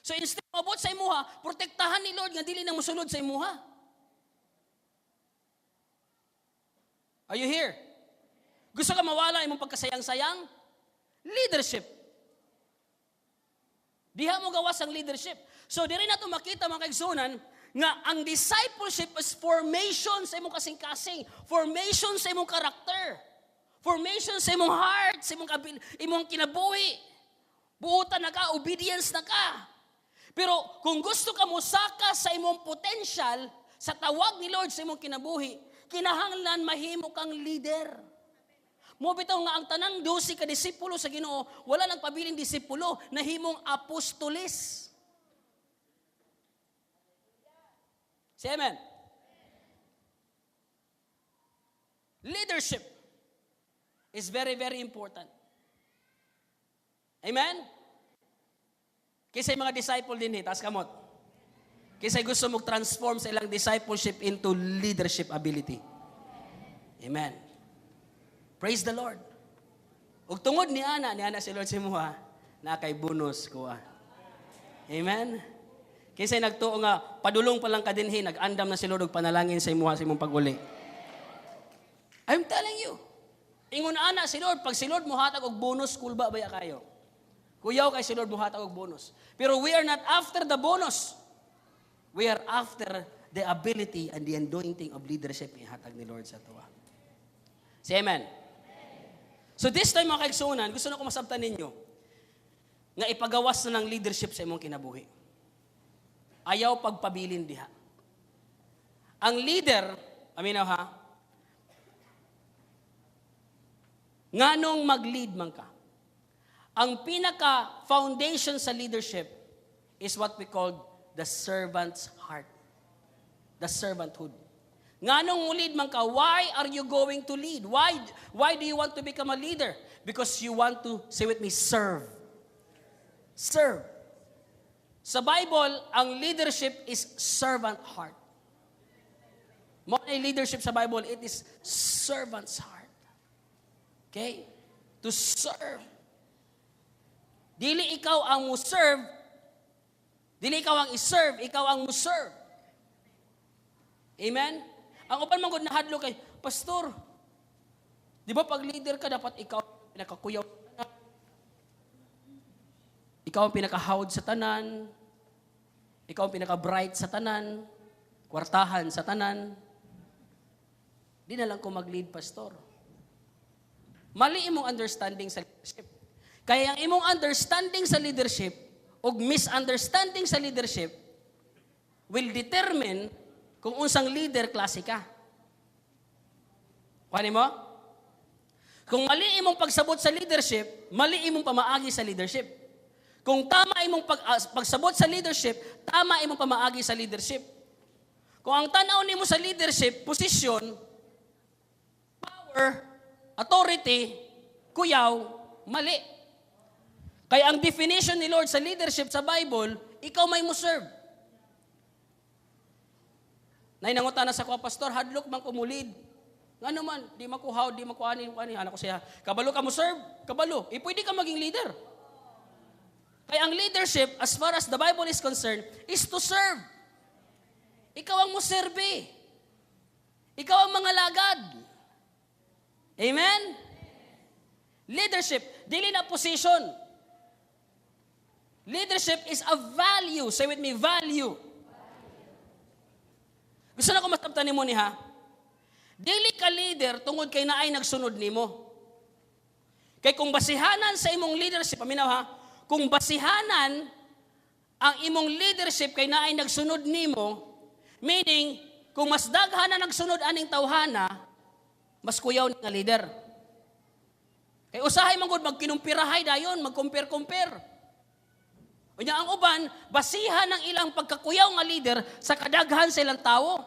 Speaker 1: So instead mabot sa imuha, protektahan ni Lord nga dili na mosulod sa imuha. Are you here? Gusto ka mawala imong pagkasayang-sayang? Leadership. Diha mo gawas ang leadership. So diri nato makita mga kaigsunan nga ang discipleship is formation sa imong kasing-kasing, formation sa imong karakter, formation sa imong heart, sa imong kinabuhi. Buotan na ka, obedience na ka. Pero kung gusto ka mosaka sa imong potential, sa tawag ni Lord sa imong kinabuhi, kinahanglan mahimo kang leader. Mo bitaw nga ang tanang 12 ka disipulo sa Ginoo, wala nang pabiling disipulo, nahimong apostoles. Say amen. Leadership is very, very important. Amen? Kaysa mga disciple din eh, taas kamot. Kaysa gusto mo transform sa ilang discipleship into leadership ability. Amen. Praise the Lord. Ug tungod ni ana si Lord sa imuha, na kay bonus ko. Amen? Kaysa nagtuo nga, padulong pa lang ka dinhi, nag-andam na si Lord og panalangin sa imuha sa imong pag-uli. I'm telling you. Ingon ana si Lord, pag si Lord mohatag og bonus, kulba baya kayo. Kuyaw kay si Lord mohatag og bonus. Pero we are not after the bonus. We are after the ability and the anointing of leadership ihatag ni Lord sa tuwa. Say amen. So this time mga kaigsuonan, gusto na ko masabtan ninyo nga ipagawas na ng leadership sa imong kinabuhi. Ayaw pagpabilin diha. Ang leader, aminaw ha, nganong mag-lead man ka. Ang pinaka-foundation sa leadership is what we call the servant's heart. The servanthood. Nganong mo-lead man ka, why are you going to lead? Why do you want to become a leader? Because you want to, say with me, serve. Serve. Sa Bible, ang leadership is servant heart. Mo na leadership sa Bible, it is servant's heart. Okay? To serve. Dili ikaw ang mo-serve, dili ikaw ang i-serve, ikaw ang mo-serve. Amen? Ang uban man gud nahadlok kay, Pastor, di ba pag leader ka, dapat ikaw pinakakuyaw, ikaw ang pinakahawd sa tanan, ikaw ang pinaka-bright sa tanan, kwartahan sa tanan. Di na lang ko mag-lead, Pastor. Mali imong understanding sa leadership. Kaya ang imong understanding sa leadership o misunderstanding sa leadership will determine Kung unsang leader klase ka. Kuha mo? Kung mali imong pagsabot sa leadership, mali imong pamaagi sa leadership. Kung tama imong pagsabot sa leadership, tama imong pamaagi sa leadership. Kung ang tanaw nimo sa leadership, posisyon, power, authority, kuyaw, mali. Kaya ang definition ni Lord sa leadership sa Bible, ikaw may mo serve. Nay nangutana sa ko, "Pastor, hadlok man ko mo-lead. Ngano man, di makuhaw, di makuani, kuani." Anak ko siya, "Kabalo ka mo serve? Kabalo. Eh, pwede ka maging leader." Kaya ang leadership, as far as the Bible is concerned, is to serve. Ikaw ang mo serve. Ikaw ang mangalagad. Amen? Leadership, dili na position. Leadership is a value. Say with me, value. Gusto na ko masabtan nimo ni ha. Dili ka leader tungod kay naay nagsunod nimo. Kay kung basihanan sa imong leadership, paminaw ha, kung basihanan ang imong leadership kay naay nagsunod nimo, meaning kung mas daghan na nagsunod aning tawhana, mas kuyaw nga leader. Kay usahay man gud magkinumpirahay dayon, magcompare-compare. Unya ang uban, basihan ang ilang pagkakuyaw nga leader sa kadaghan sa ilang tawo.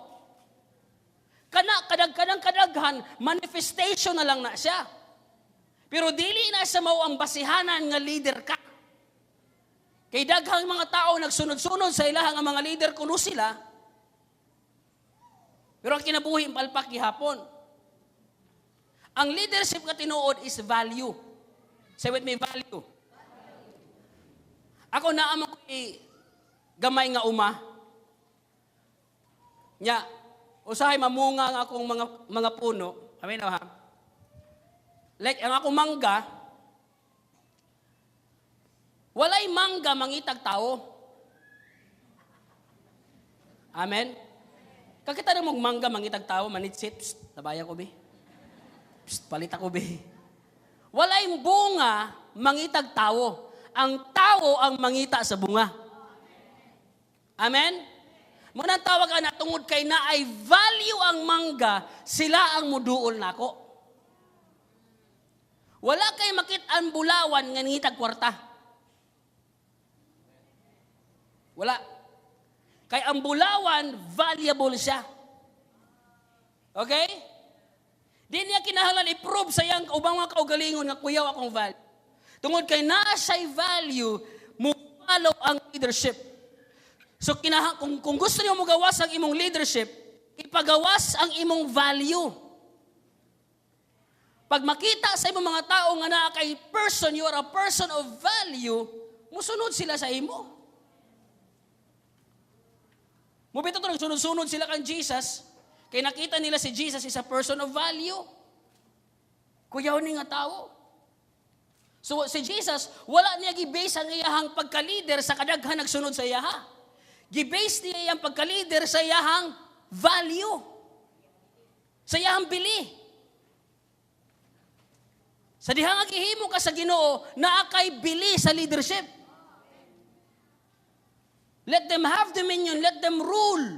Speaker 1: Kana kadagkanang kadaghan, manifestation na lang na siya. Pero dili na siya mao ang basihanan nga leader ka. Kay daghang mga tao nagsunod-sunod sa ilahang ang mga leader kuno sila. Pero ang kinabuhi palpak gihapon. Ang leadership nga tinuod is value. Say with me, value. Ako naa man ko gamay nga uma. Nya, usahay mamunga ang akong mga puno. Amen ha. Like ang akong mangga, walay mangga mangitag tao. Amen. Kakita na mong mangga mangitag tao, manitsit, "Psst, tabayan ko bi. Psst, palit ako bi." Walay bunga mangitag tao. Ang tao ang mangita sa bunga. Amen? Muna tawag ana tungod kay naay value ang mangga, sila ang muduol nako. Wala kay makit-an bulawan nga nangitag kwarta. Wala. Kay ang bulawan, valuable siya. Okay? Di niya kinahanglan i-prove sa iyang ubang mga kaugalingon nga kuyaw akong value. Tungod kay naa siya'y value, mo follow ang leadership. So kung gusto niyo mogawas ang imong leadership, ipagawas ang imong value. Pag makita sa imong mga tao nga naa kay person, you are a person of value, musunod sila sa imo. Mubito to, nagsunod-sunod sila kang Jesus, kay nakita nila si Jesus is a person of value. Kuyaw ni nga tao. So si Jesus, wala niya gi-base ang iyahang pagka-leader sa kadaghan nagsunod sa iyaha. Gi-base niya iyang pagka-leader sa iyahang value. Sa iyahang bili. Sa dihang gihimo ka sa Ginoo, naa kay bili sa leadership. Let them have dominion, let them rule.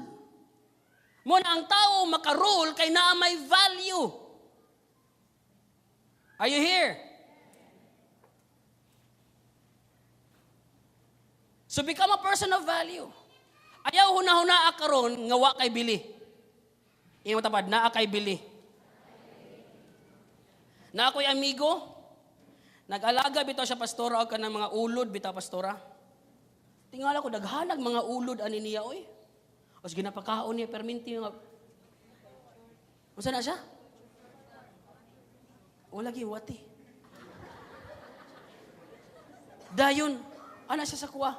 Speaker 1: Mo na ang tao maka-rule kay naa may value. Are you here? So become a person of value. Ayaw huna-huna karon nga wa kay bili. Imo tapad naa kay bili. Na ako'y amigo, nag-alaga bitaw siya, pastora, og kanang mga ulod bitaw, pastora. Tingala ko daghanag mga ulod ani niya oy. Os ginapakaon niya perminti nga. Unsa na siya? Wala gi wati. Dayon ana siya sa kuwa.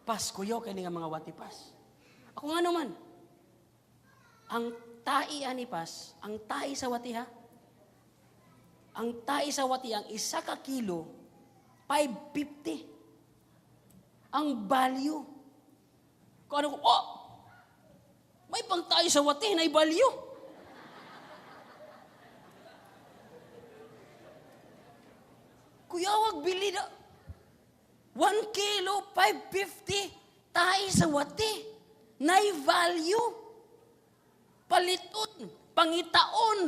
Speaker 1: Pas kuyo kay nga mga wati pas. Ako nga naman. Ang tai ani pas, ang tai sa wati ha. Ang tai sa wati ang 1 ka kilo 550. Ang value. Kung ano ko, oh! May pang tayo sa wati na value. Kuya, wag bili na. 1 kilo, 550. Tayo sa wati. Nay value. Paliton, pangitaon.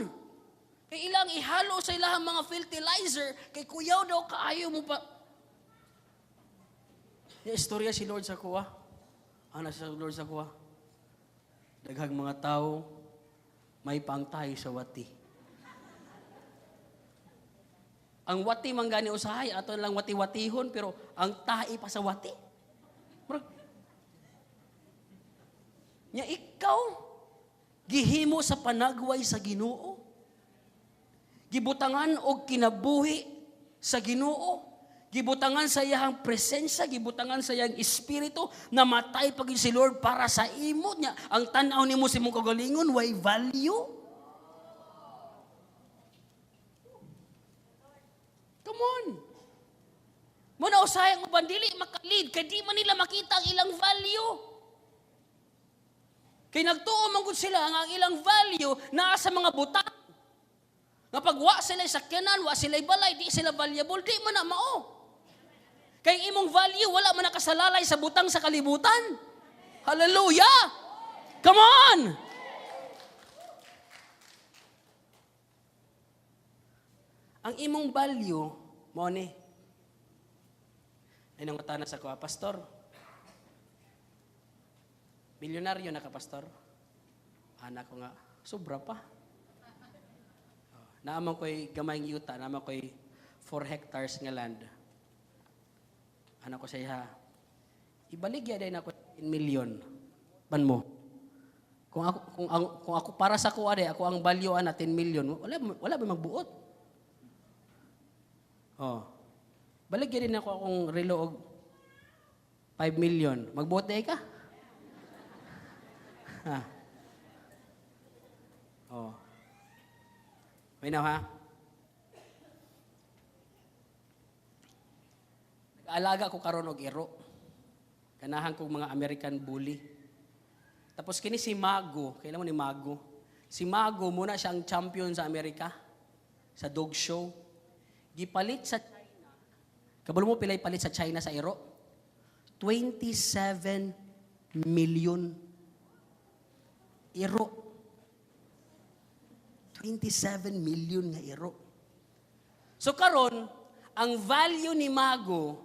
Speaker 1: Kay ilang ihalo sa ilang mga fertilizer, kay kuyaw daw kaayo mo pa. Yung istorya si Lord sa kuha. Ano sa Lord sa kuha? Daghang mga tao may pangtahi sa wati. Ang wati man gani usahay, ato lang wati-watihon, pero ang tahi pa sa wati. Murag, nya ikaw, gihimo sa panagway sa Ginoo. Gibutangan og kinabuhi sa Ginoo. Gibutangan sa iyang presensya, gibutangan sa iyang espiritu, namatay pag si Lord para sa imo niya. Ang tan-aw nimo sa imong kagalingon, way value. Come on. Muna usahay ang uban dili makalid kay di man nila makita ang ilang value. Kay nagtuo man gud sila nga ang ilang value naa sa mga butang. Nga pag wa sila sakyanan, wa sila balay, di sila valuable, di man na mao. Kay imong value wala man nakasalalay sa butang sa kalibutan. Hallelujah! Come on! Ang imong value, mao ni. Ay nangutana sa kuha, "Pastor, milyonaryo na ka, Pastor?" Anak ko nga, "Sobra pa." Oh, naa man ko'y gamay yuta, naa man ko'y 4 hectares nga land. Anak ko sa iya, "Ibaligya din ako 10 million. Ban mo. Kung ako para sa kuha ako ang value ana 10 million, wala ba magbuot?" Oh. "Baligya din ako akong relo og 5 million. Magbuot day ka?" Ha. Oh. May ha? Nag-alaga ko karon og iro. Ganahan kog mga American Bully. Tapos kini si Mago, kailan mo ni Mago? Si Mago muna siya ang champion sa Amerika sa dog show. Gipalit sa China. Kabalo mo pilay palit sa China sa iro? 27 million. Iro. 27 million nga iro. So karon, ang value ni Mago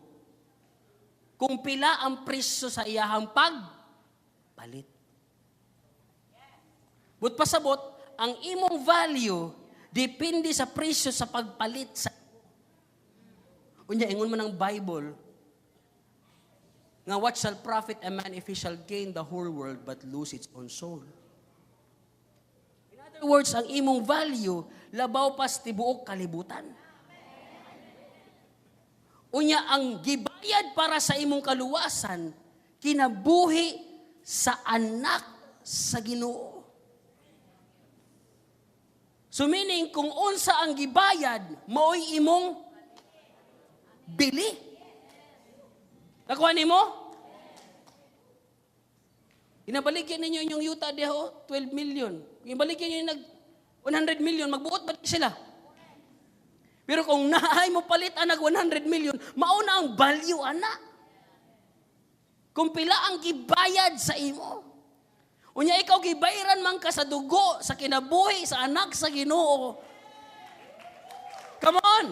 Speaker 1: kung pila ang presyo sa iyahang pagpalit. But pasabot, ang imong value depende sa presyo sa pagpalit sa. Unya, ingon man ang Bible, nga what shall profit a man if he shall gain the whole world but lose its own soul? In other words, ang imong value, labaw pas tibuok kalibutan. Unya, ang gibayad para sa imong kaluwasan, kinabuhi sa anak sa Ginoo. So meaning, kung unsa ang gibayad, mao'y imong bili. Nakuha nimo? Ginabaligyan ninyo inyong yuta diha, oh, 12 million. Ginabaligyan ninyo nag 100 million, magbuot ba sila? Pero kung naay mo palit ang nag 100 million, mauna ang value ana. Kung pila ang gibayad sa imo. Unya ikaw gibayaran man ka sa dugo, sa kinabuhi, sa anak sa Ginoo. Come on!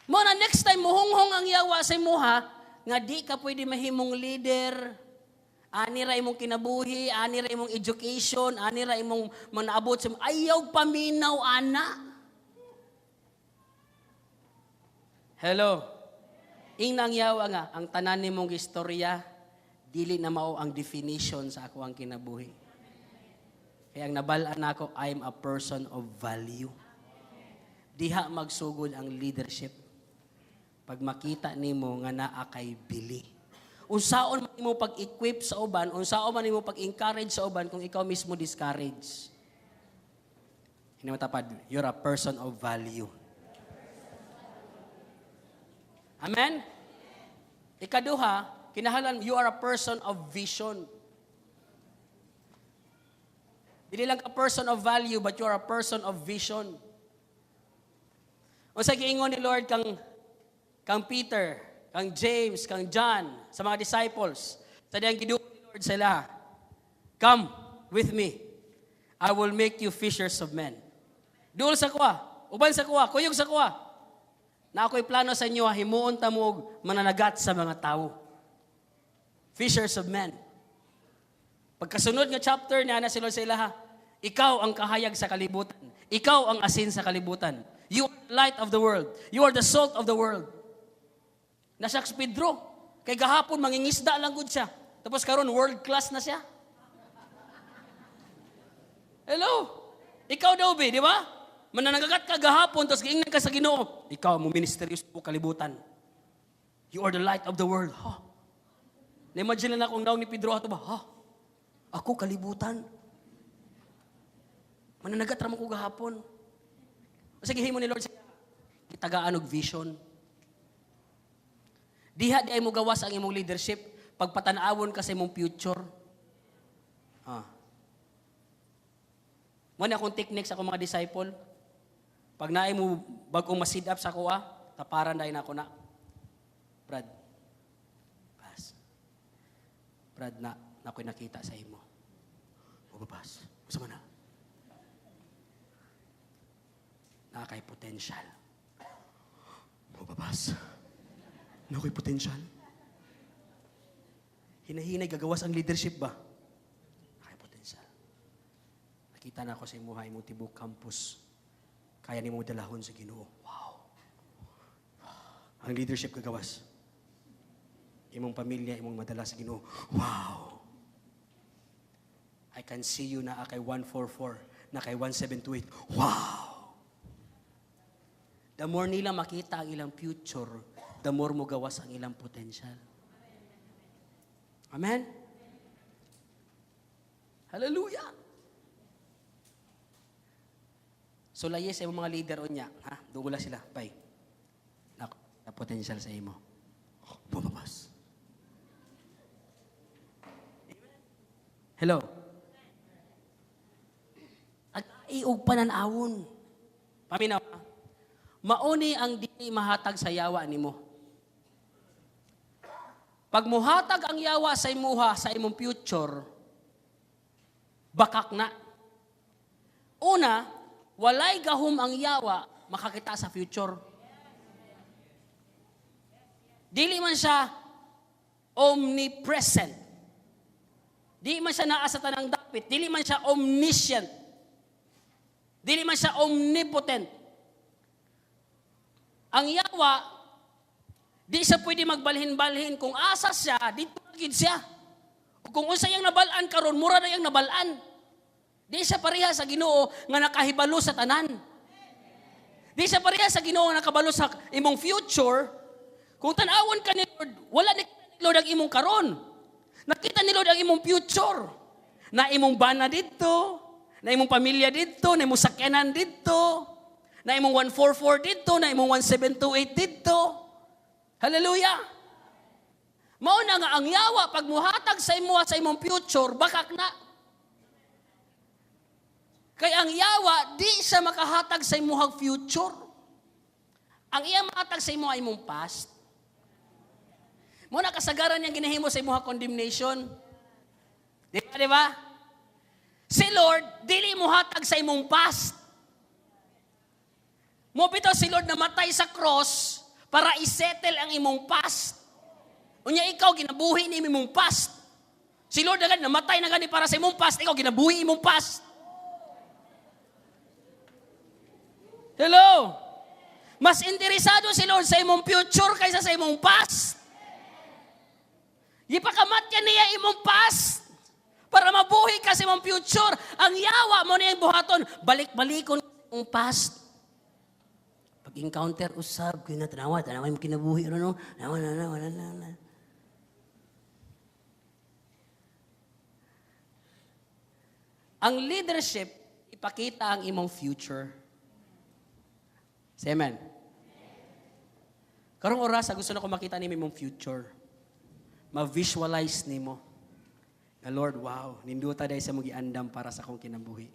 Speaker 1: Mo na next time muhunghong ang yawa sa imuha nga di ka pwede mahimong leader. Ani ra imong kinabuhi, ani ra imong education, ani ra imong manaabot sa ayaw paminaw ana. Hello. Ingnang yawa nga ang tanan nimong istorya dili na mao ang definition sa ako ang kinabuhi. Kaya ang nabal-an nako, I'm a person of value. Diha magsugod ang leadership. Pag makita nimo nga naa kay bili. Unsaon man nimo pag-equip sa uban, unsaon man nimo pag-encourage sa uban kung ikaw mismo discourage. Hindi mo tapad, you're a person of value. Amen? Ikaduha, kinahanglan you are a person of vision. Dili lang ka person of value, but you are a person of vision. Unsa giingon ni Lord kang Peter, kang James, kang John, sa mga disciples, sa diyang giduol ni Lord sila. "Come with me. I will make you fishers of men." Duol sa akoa, uban sa akoa, kuyog sa akoa. Na ako'y plano sa inyo, himuon ta mo og mananagat sa mga tao. Fishers of men. Pagkasunod nga chapter niya na si Lord sa ilaha, "Ikaw ang kahayag sa kalibutan. Ikaw ang asin sa kalibutan. You are the light of the world. You are the salt of the world." Na-shock si Pedro. Kay gahapon mangingisda lang gud siya. Tapos karon world class na siya. Hello? Ikaw daw be, di ba? Mananagagat ka gahapon, tapos giingnan ka sa Ginoo, "Ikaw mo ministeryo sa kalibutan. You are the light of the world." Ha? Na-imagine lang akong naong ni Pedro ato ba? Ha? Ako kalibutan? Mananagat ra man ko gahapon. Sige, himo ni Lord sa gitagaan og vision. Diha di ay mo gawas ang imong leadership pagpatan-awon ka sa imong future. Ha. Mo ni akong technique sa akong mga disciple. Pag naay mo bag-ong ma-seed up sa akoa, taparan dahil nako na. "Brad, pas. Brad, na, na ako'y nakita sa imo." "O pas, unsa man na?" "Naa kay potential." "O pas, naa ko'y potential?" Hinahinay gagawas ang leadership ba? "Naa kay potential. Nakita na ako sa imuha, imong tibok campus. Kaya nimo dalahon sa Ginoo." Wow. Ang leadership gagawas. "Imong pamilya, imong madala sa Ginoo." Wow. "I can see you na kay 144, na kay 1728." Wow. The more nila makita ang ilang future, the more mo gawas ang ilang potential. Amen? Hallelujah! So laye sa imong mga leader unya, ha? Dugula sila, "Bay. Na potential sa imo." Bumabas. Hello. Ag og pananawon. Paminaw. Mauni ang dili mahatag sa yawa nimo. Pag muhatag ang yawa sa imuha sa imong future, bakak na. Una, walay gahom ang yawa makakita sa future. Dili man siya omnipresent. Di man siya naa sa tanang dapit. Dili man siya omniscient. Dili man siya omnipotent. Ang yawa, di siya pwede magbalhin-balhin. Kung asa siya, dito gid siya. Kung unsa iyang nabal-an karon, mura na iyang nabal-an. Di siya pareha sa Ginoo nga nakahibalo sa tanan. Di siya pareha sa Ginoo nga nakabalo sa imong future. Kung tan-awon ka ni Lord, wala ni Lord ang imong karon. Nakita ni Lord ang imong future. Na imong bana dito, na imong pamilya dito, na imong sakyanan dito, na imong 144 dito, na imong 1728 dito. Hallelujah! Mao na nga ang yawa pag muhatag sa imo sa imong future, bakak na. Kay ang yawa di siya makahatag sa imong future. Ang iya mahatag sa imo ay imong past. Mao na kasagaran niyang ginahimo sa imong condemnation. Di ba, di ba? Si Lord, dili mo hatag sa imong past. Mo bitaw si Lord namatay sa cross para isettle ang imong past. Unya ikaw ginabuhi ni imong past. Si Lord na gani namatay na gani para sa imong past, ikaw ginabuhi imong past. Hello? Mas interesado si Lord sa imong future kaysa sa imong past. Gipakamatyan niya imong past para mabuhi ka sa imong future. Ang yawa mo niyang buhaton, balik-balikon imong past. Pag-encounter usab, kaya na tanawa, tanawa yung kinabuhi, ano no? Tanawa, tanawa, tanawa. Ang leadership, ipakita ang imong future. Say amen. Karong oras, gusto na ko makita nimo imong future. Ma-visualize nimo. Na Lord, wow, ninduta dahil sa mong giandam para sa akong kinabuhi.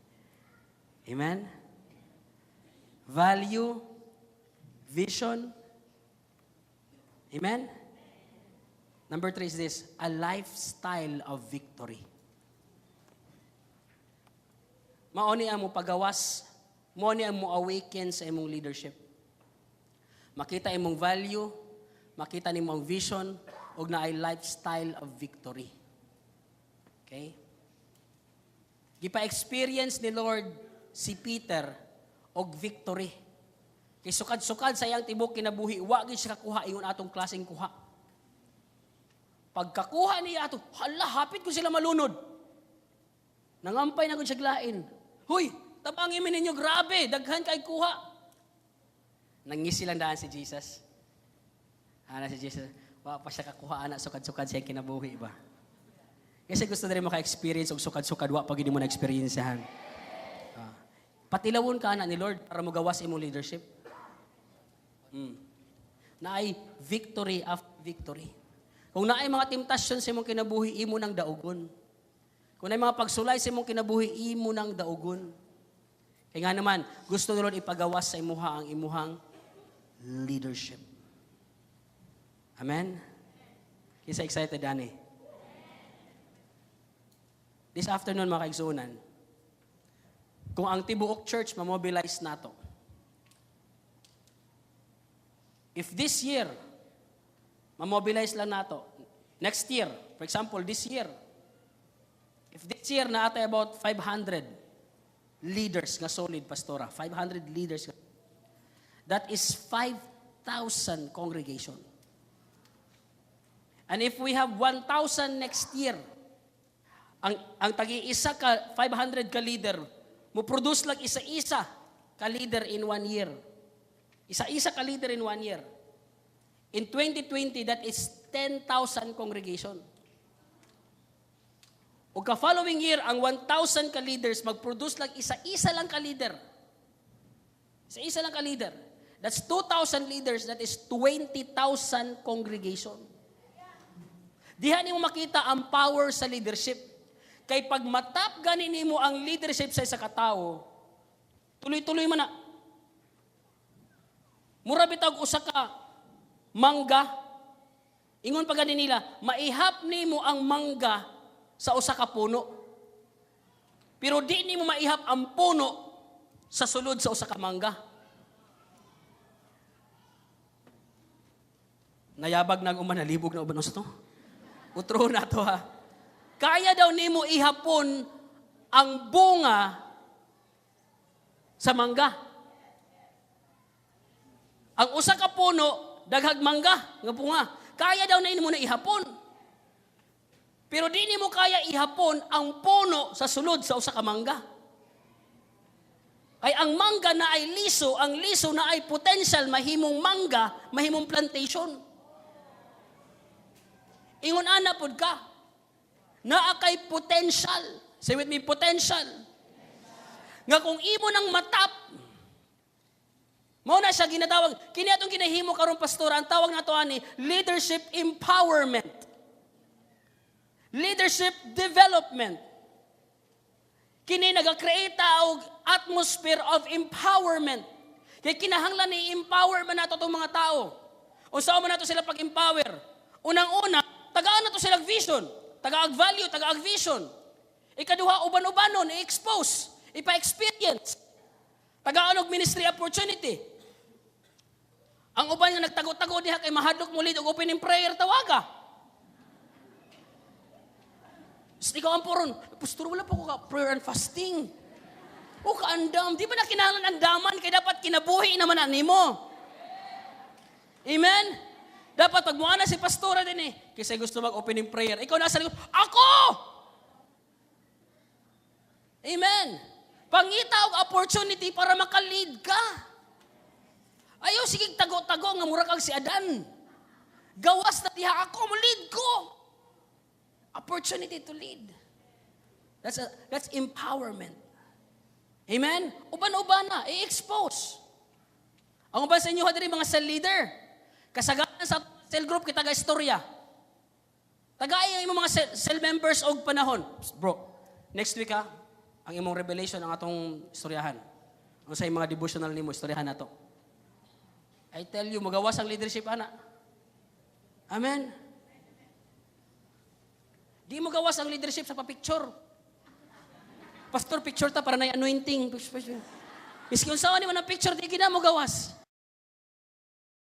Speaker 1: Amen? Value, vision. Amen? Number 3 is this, a lifestyle of victory. Mao ni ang mo pagawas, mao ni ang mo awaken sa imong leadership. Makita imong value, makita nimo ang vision, ug naay lifestyle of victory. Okay? Gipa-experience ni Lord si Peter og victory. Kay sukad-sukad sa iyang tibok kinabuhi, wa gid siya kakuha ingon atong klaseng kuha. Pagkakuha niya ato, hala, hapit ko sila malunod. Nangampay na gud siya lain. "Huy, tabangi mi ninyo, grabe, daghan kay kuha." Nangisi lang daan si Jesus. Ana si Jesus, wa pa siya kakuha ana sukad-sukad sa iyang kinabuhi ba. Kasi gusto na rin maka-experience og sukad-sukad, wa pa gid mo na-experiencehan. Ah. Patilawon ka na ni Lord para mogawas imong leadership. Naay victory after victory. Kung naay mga temptasyon sa imong kinabuhi, imo nang daugon. Kung naay mga pagsulay sa imong kinabuhi, imo nang daugon. Kaya nga naman, gusto ni Lord ipagawas sa imuha ang imuhang leadership. Amen? Kinsa excited ani? This afternoon, mga kaigsuonan, kung ang tibuok church ma-mobilize nato, if this year, ma-mobilize lang nato, next year, for example, this year, if this year naa tay about 500 leaders nga solid, pastora, 500 leaders, that is 5,000 congregation. And if we have 1,000 next year, ang tagi-isa ka 500 ka leader, mo produce lang isa-isa ka leader in one year. Isa-isa ka leader in one year. In 2020, that is 10,000 congregation. O ka following year, ang 1,000 ka leaders mag-produce lang isa-isa lang ka leader. Isa-isa lang ka leader. That's 2,000 leaders, that is 20,000 congregation. Diha nimo makita ang power sa leadership. Kay pag matap gani nimo ang leadership sa isa ka tawo, tuloy-tuloy man na. Mura bitag usa ka mangga. Ingon pa gani nila, maihap nimo ang mangga sa usa ka puno. Pero di nimo maihap ang puno sa sulod sa usa ka mangga. Nayabag nag uman, nalibog na uban to. Utro na to ha. Kaya daw nimo ihapon ang bunga sa mangga. Ang usa ka puno, daghag mangga nga bunga. Kaya daw na nimo na ihapon. Pero di nimo kaya ihapon ang puno sa sulod sa usa ka mangga. Kay ang mangga na ay liso, ang liso na ay potential mahimong mangga, mahimong plantation. Ingon ana pud ka. Naa kay potential. Say with me, potential. Nga kung imo nang matap, mao na siya ginatawag. Kini atong ginahimo karon, pastor, ang tawag nato ani leadership empowerment. Leadership development. Kini naga-create og atmosphere of empowerment. Kay kinahanglan ni empower man nato tong mga tao. Unsa man nato sila pag-empower? Unang-una, tagaan nato silang vision, tagaag value, tagaag vision. Ikaduha, uban-ubanon, i-expose, ipa-experience. Tagaan og ministry opportunity. Ang uban nga nagtago-tago diha kay mahadlok mo lead og opening prayer, tawaga. Tapos ikaw ang poron, "Pastor, wala pa ko ka prayer and fasting." O kaandam, di ba na kinahanglan andaman kay dapat kinabuhi naman ani mo. Amen? Dapat pag muana si pastora din eh, kasi gusto mag-opening prayer, ikaw nasa likod, "Ako!" Amen? Pangita og opportunity para maka-lead ka. Ayaw sige tago-tago nga mura kang si Adan. Gawas na diha ako, mo lead ko. Opportunity to lead. That's empowerment. Amen? Uban-uban na, i-expose. Ang uban sa inyo diri mga cell leader. Kasagaran sa cell group kita ga istorya. Tagay ang imong mga cell members og panahon. "Psst, bro, next week ha, ang imong revelation ang atong istoryahan. Ang sa mga devotional nimo, istoryahan nato." I tell you, magawas ang leadership ana. Amen. Di mo gawas ang leadership sa pa-picture. Pastor, picture ta para na anointing. Miski unsa man ang picture, di gina mo gawas.